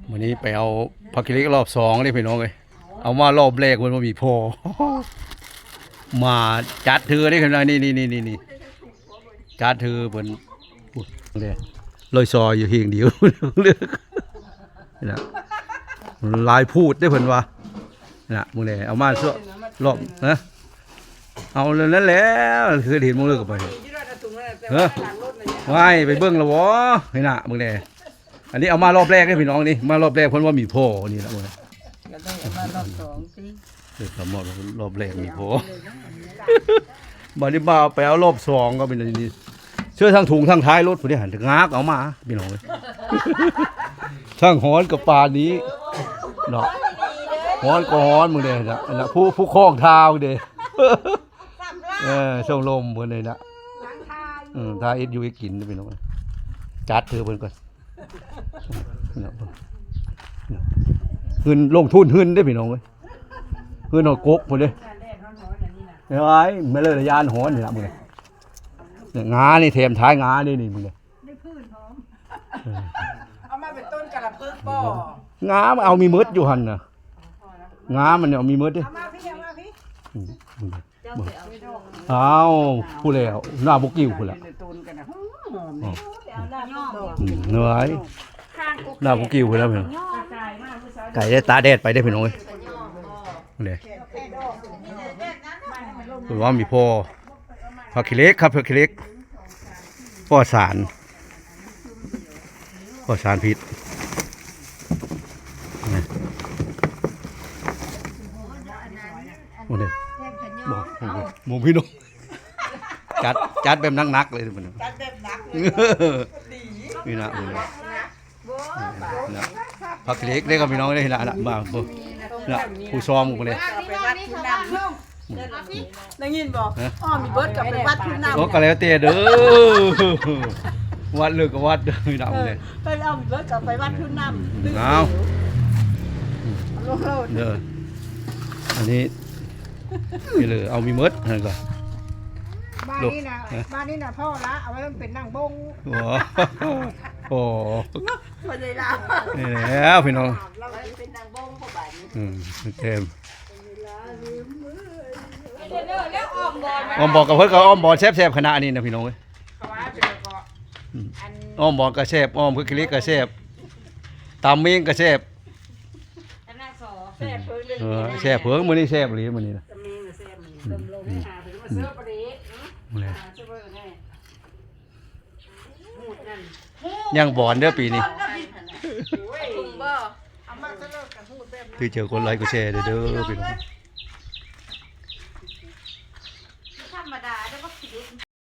ມື້ນີ້ໄປເອົາຜັກຂີ້ເຫຼັກລອບສອງເດ້ພີ່ນ້ອງເອີຍ. ເອົາມາລອບແລກເພິ່ນບໍ່ມີພໍ ມາຈັດເທື່ອເດ້ພີ່ນ້ອງ. ນີ້ໆໆ ຈັດເທື່ອເພິ່ນ ເດ້ ລອຍຊອຍຢູ່ເຮງດຽວ ນີ້ນະ ຫຼາຍພູດເດ້ເພິ່ນວ່າ. ນະ ມື້ແລເອົາມາຊວລອບ ຮະ ເອົາແລ້ວນັ້ນແຫຼະ ຄືເຫັນມື້ເລີກໄປ ຮະ ວ້າຍ ໄປເບິ່ງແລ້ວບໍ່? ນີ້ນະ ມື້ແລ ອັນນີ້ເອົາມາລອບແລກເດ້ພີ່ນ້ອງ ນີ້ມາລອບແລກເພິ່ນວ່າມີພໍ ນີ້ລະ ມື້ແລ ກໍໄດ້ເອົາມາລອບສອງຕິ ເອີ ກໍມາລອບແລກມີພໍ ບັດນີ້ມາໄປເອົາລອບສອງກໍເປັນອັນນີ້ ເຊື່ອທັງຖົງທັງທ້າຍລົດພຸ້ນເດ້ ຫັ້ນງາກເອົາມາພີ່ນ້ອງເອີຍ. ທັງຮ້ອນກໍປານນີ້ເນາະ ຮ້ອນກໍຮ້ອນມື້ແລນະ ອັນນະ ຜູ້ ຜູ້ຄອງທ່າເດ້ ເອີ ຊົງລົມເພິ່ນນີ້ນະ ເອີ ຖ້າເຮັດຢູ່ເຮັດກິນພີ່ນ້ອງ ຈັດເທື່ອເພິ່ນກ່ອນ. ເງິນລົງທຶນເຮືອນເດ້ພີ່ນ້ອງເອີຍ ເຮືອນຮອດກົກພຸ້ນເດ້. ເອີຍ ມາເລີຍ ຢ້ານຮ້ອນນີ້ລະມື້ນີ້ ງານີ້ ແຖມທ້າຍງານີ້ ນີ້ມື້ນີ້ ໄດ້ພື້ນພ້ອມ ເອີ ເອົາມາເປັນຕົ້ນກະລະພຶກບໍ່? ງາມັນເອົາມີໝົດຢູ່ຫັ້ນນະ ງາມັນເອົາມີໝົດເດ້. ເອົາມາພີ່ ເອົາມາພີ່ ອືມ ອ້າວ ພຸ້ນແລ້ວ ໜ້າບໍ່ກິ່ວພຸ້ນແຫຼະ ອືມ ເໜື່ອຍ ໜ້າບໍ່ກິ່ວພຸ້ນແລ້ວພີ່ນ້ອງ ໄກໄດ້ຕາກແດດໄປເດ້ພີ່ນ້ອງເອີຍ. ເດ້ ເພິ່ນວ່າມີພໍ ຜັກຂີ້ເຫຼັກຄັບ ຜັກຂີ້ເຫຼັກ ປອດສານ ປອດສານພິດ ນີ້ ໂອ້ ເດ້ ບໍ່ ບໍ່ ບໍ່ພີ່ນ້ອງ ຈັດ ຈັດແບບໜັກໆເລີຍມື້ນີ້ ຈັດແບບໜັກເລີຍ ດີ ນີ້ນະ ນີ້ນະ ຜັກຂີ້ເຫຼັກເດ້ກັບພີ່ນ້ອງເດ້ ນີ້ນະ ມາ ນີ້ນະ ຜູ້ຊອມພຸ້ນເດ້ ໄປວັດພູນ້ຳ ໄດ້ຍິນບໍ່? ອ້ອມມີເບິດກໍໄປວັດພູນ້ຳ ໂອ້ ກໍແລ້ວແຕ່ເດີ ວັດເລີຍກໍວັດເດີ ພີ່ນ້ອງເດ້ ໄປອ້ອມເບິດກໍໄປວັດພູນ້ຳ ເອົາ ເດີ ອັນນີ້ ນີ້ເລີຍ ເອົາມີໝົດຫັ້ນກໍ ບ້ານນີ້ນະ ບ້ານນີ້ນະ ພໍລະ ເອົາໄວ້ມັນເປັນນັ່ງບົງ ໂອ້ ໂອ້ ບໍ່ໄດ້ລາວ ນີ້ແຫຼະພີ່ນ້ອງ ເອົາໄວ້ເປັນນັ່ງບົງ ພໍບາດນີ້ ອືມ ແຕ່ ອ້ອມບອນກັບເພິ່ນກໍອ້ອມບອນແຊບໆຂະໜາດນີ້ນະພີ່ນ້ອງເອີຍ ອ້ອມບອນກໍແຊບ ອ້ອມຄືກິລິກກໍແຊບ ຕຳເມງກໍແຊບ ເອີ ແຊບເພິ່ນ ມື້ນີ້ແຊບອີ່ຫຼີ ມື້ນີ້ນະ ຍັງບອນເດີປີນີ້ ຖືກໃຈກົດໄລກົດແຊເດີ ເດີພີ່ນ້ອງ ທຳມະດາເດີ ບັກຂີ້